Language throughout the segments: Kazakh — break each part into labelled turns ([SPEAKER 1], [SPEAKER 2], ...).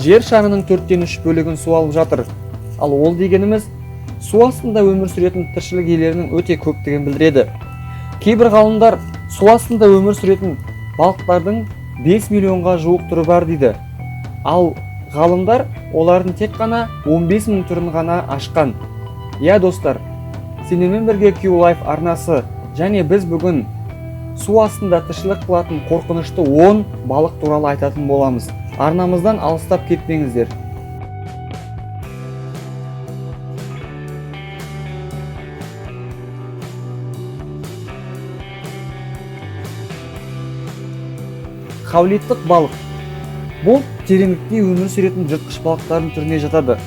[SPEAKER 1] Жер шарының 3/4 бөлігін су алып жатыр. Ал ол дегеніміз су астында өмір сүретін тіршілік иелерінің өте көптігін білдіреді. Кейбір ғалымдар су астында өмір сүретін балықтардың 5 миллионға жуық түрі бар дейді. Ал ғалымдар олардың тек қана 15 мың түрін ғана ашқан. Иә, достар, сенімен бірге Q-Life арнасы, және біз бүгін су астында тіршілік қылатын қорқынышты 10 балық туралы айтатын боламыз. Арнамыздан алыстап кетпеңіздер. Хавлиттік балық. Бұл тереңдікте өмір сүретін жыртқыш балықтардың түріне жатады.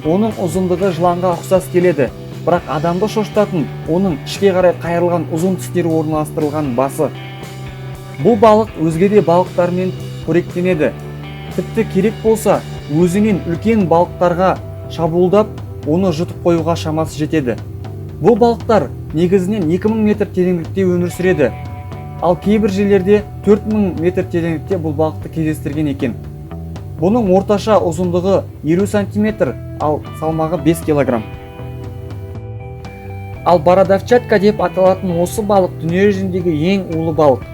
[SPEAKER 1] Оның ұзындығы жыланға ұқсас келеді, бірақ адамды шошытатын оның ішке қарай қайырылған ұзын тістері орналастырылған басы. Бұл балық өзге де балықтармен қоректенеді. Тіпті керек болса, өзінен үлкен балықтарға шабуылдап, оны жұтып қоюға шамасы жетеді. Бұл балықтар негізінен 2000 метр тереңдікте өмір сүреді. Ал кейбір жерлерде 4000 метр тереңдікте бұл балықты кездестірген екен. Бұның орташа ұзындығы 50 сантиметр, ал салмағы 5 килограмм. Ал бородавчатка деп аталатын осы балық дүние жүзіндегі ең улы балық.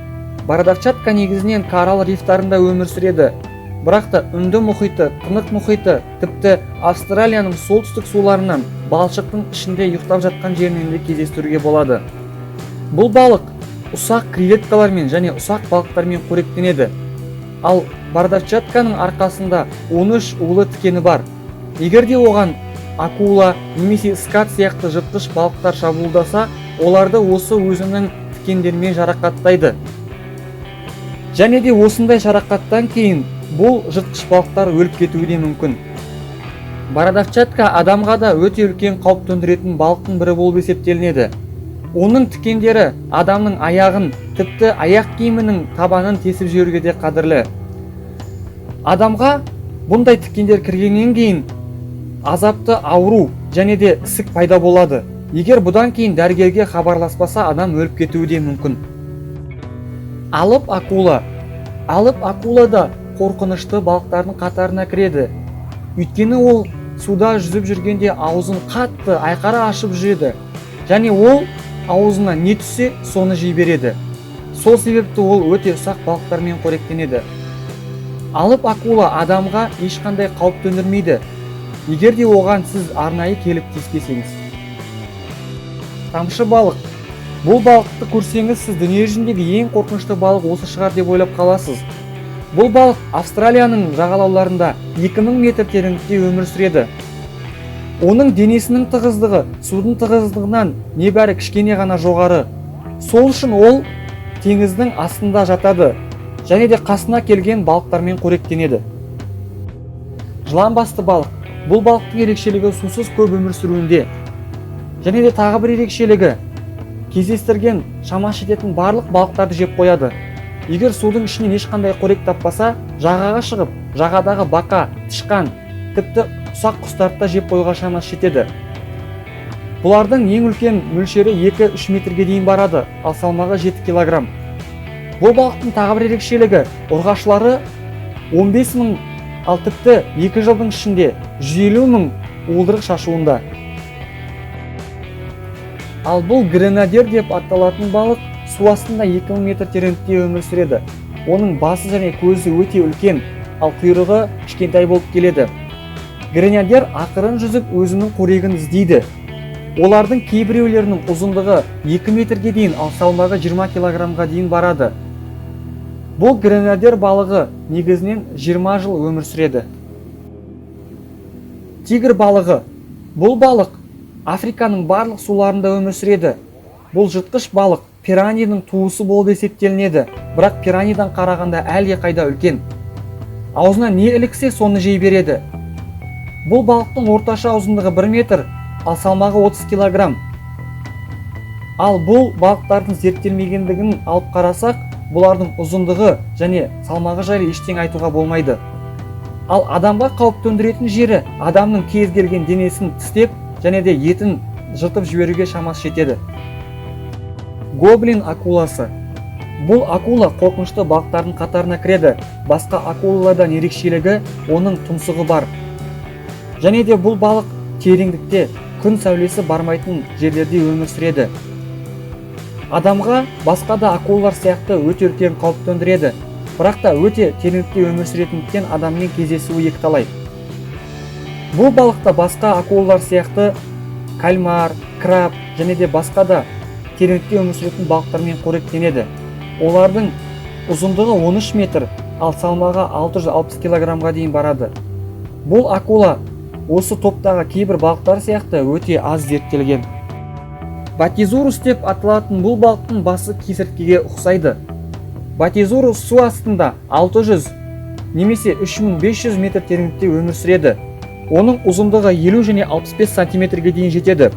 [SPEAKER 1] Бородавчатка негізінен коралл рифтарында өмір сүреді. Бірақ та Үнді мұхиты, Тынық мұхиты, тіпті Австралияның солтүстік суларынан балшықтың ішінде ұйықтап жатқан жерінен де кездестіруге болады. Бұл балық ұсақ креветкалармен және ұсақ балықтармен қоректенеді. Ал бородавчатканың арқасында 13 улы тікені бар. Егер де оған акула немесе скат сияқты жыртқыш балықтар шабуылдаса, оларды осы өзінің тікендерімен жарақаттайды. Және де осындай жарақаттан кейін бұл жыртқыш балықтар өліп кетуі де мүмкін. Бородавчатка адамға да өте үлкен қауіп төндіретін балықтың бірі болып есептелінеді. Оның тікендері адамның аяғын, тіпті аяқ киімінің табанын тесіп жіберуге де қадірлі. Адамға бұндай тікендер кіргеннен кейін азапты ауру және де ісік пайда болады. Егер бұдан кейін дәрігерге хабарласпаса, адам өліп кетуі де мүмкін. Алып акула. Алып акула да қорқынышты балықтардың қатарына кіреді. Өйткені ол суда жүзіп жүргенде аузын қатты айқара ашып жүреді. Және ол аузына не түссе, соны жей береді. Сол себепті ол өте ұсақ балықтармен қоректенеді. Алып акула адамға ешқандай қауіп төндірмейді, егер де оған сіз арнайы келіп тиіспесеңіз. Тамшы балық. Бұл балықты көрсеңіз, сіз дүние жүзіндегі ең қорқынышты балық осы шығар деп ойлап қаласыз. Бұл балық Австралияның жағалауларында 2000 метр тереңдікте өмір сүреді. Оның денесінің тығыздығы судың тығыздығынан небәрі кішкене ғана жоғары. Сол үшін ол теңіздің астында жатады және де қасына келген балықтармен қоректенеді. Жылан басты балық. Бұл балықтың ерекшелігі сусыз көп өмір сүруінде. Және де тағы бір ерекшелігі кездестірген шамасы жететін барлық балықтарды жеп қояды. Егер судың ішінен ешқандай қорек таппаса, жағаға шығып, жағадағы бақа, тышқан, тіпті ұсақ құстарды да жеп қоюға шамасы жетеді. Бұлардың ең үлкен мөлшері 2-3 метрге дейін барады, ал салмағы 7 килограмм. Бұл балықтың тағы бір ерекшелігі ұрғашылары 15 мың, ал тіпті 2 жылдың ішінде 150 мың уылдырық шашуында. Ал бұл гренадер деп аталатын балық су астында 2000 метр тереңдікте өмір сүреді. Оның басы және көзі өте үлкен, ал құйрығы кішкентай болып келеді. Гренадер ақырын жүзіп өзінің қорегін іздейді. Олардың кейбіреулерінің ұзындығы 2 метрге дейін, ал салмағы 20 килограммға дейін барады. Бұл гренадер балығы негізінен 20 жыл өмір сүреді. Тигр балығы. Бұл балық Африканың барлық суларында өмір сүреді. Бұл жыртқыш балық пираньяның туысы болып есептелінеді, бірақ пираньядан қарағанда әлдеқайда үлкен. Аузына не іліксе, соны жей береді. Бұл балықтың орташа ұзындығы 1 метр, ал салмағы 30 килограмм. Ал бұл балықтардың зерттелмегендігін алып қарасақ, бұлардың ұзындығы және салмағы жайлы ештеңе айтуға болмайды. Ал адамға қауіп төндіретін жері адамның кез келген денесін тістеп және де етін жыртып жіберуге шамасы жетеді. Гоблин акуласы. Бұл акула қорқынышты балықтардың қатарына кіреді. Басқа акулалардан ерекшелігі – оның тұмсығы бар. Және де бұл балық тереңдікте, күн сәулесі бармайтын жерлерде өмір сүреді. Адамға басқа да акулалар сияқты өте үлкен қауіп төндіреді, бірақ та өте тереңдікте өмір сүретіндіктен, адаммен кездесуі екіталай. Бұл балық та басқа акулалар сияқты кальмар, краб және де басқа да тереңдікте өмір сүретін балықтармен қоректенеді. Олардың ұзындығы 13 метр, ал салмағы 660 килограммға дейін барады. Бұл акула осы топтағы кейбір балықтар сияқты өте аз зерттелген. Батизурус деп аталатын бұл балықтың басы кесірткеге ұқсайды. Батизурус су астында 600 немесе 3500 метр тереңдікте өмір сүреді. Оның ұзындығы 50 және 65 сантиметрге дейін жетеді.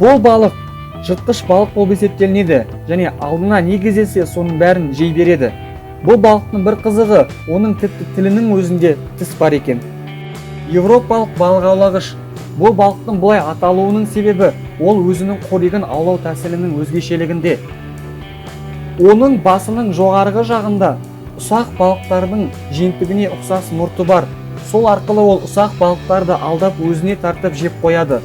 [SPEAKER 1] Бұл балық жыртқыш балық болып есептелінеді және алдына не кездессе, соның бәрін жей береді. Бұл балықтың бір қызығы – оның тіпті тілінің өзінде тіс бар екен. Еуропалық балық аулағыш. Бұл балықтың бұлай аталуының себебі – ол өзінің қорегін аулау тәсілінің өзгешелігінде. Оның басының жоғарғы жағында ұсақ балықтардың жемтігіне ұқсас мұрты бар. Сол арқылы ол ұсақ балықтарды алдап, өзіне тартып, жеп қояды.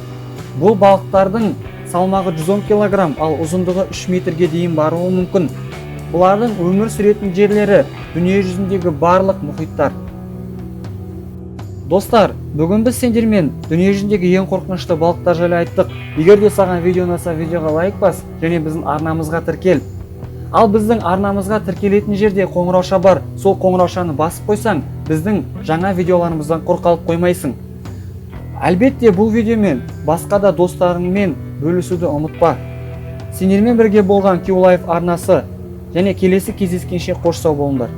[SPEAKER 1] Бұл балықтардың салмағы 110 килограмм, ал ұзындығы 3 метрге дейін баруы мүмкін. Бұлардың өмір сүретін жерлері – дүние жүзіндегі барлық мұхиттар. Достар, бүгін біз сендермен дүние жүзіндегі ең қорқынышты балықтар жайлы айттық. Егер де саған видео ұнаса, видеоға лайк бас және біздің арнамызға тіркел. Ал біздің арнамызға тіркелетін жерде қоңырауша бар. Сол қоңыраушаны басып қойсаң, біздің жаңа видеоларымыздан құр қалып қоймайсың. Әлбетте, бұл видеомен басқа да достарыңмен бөлісуді ұмытпа. Сендермен бірге болған Q Life арнасы және келесі кездескенше қош сау болыңдар.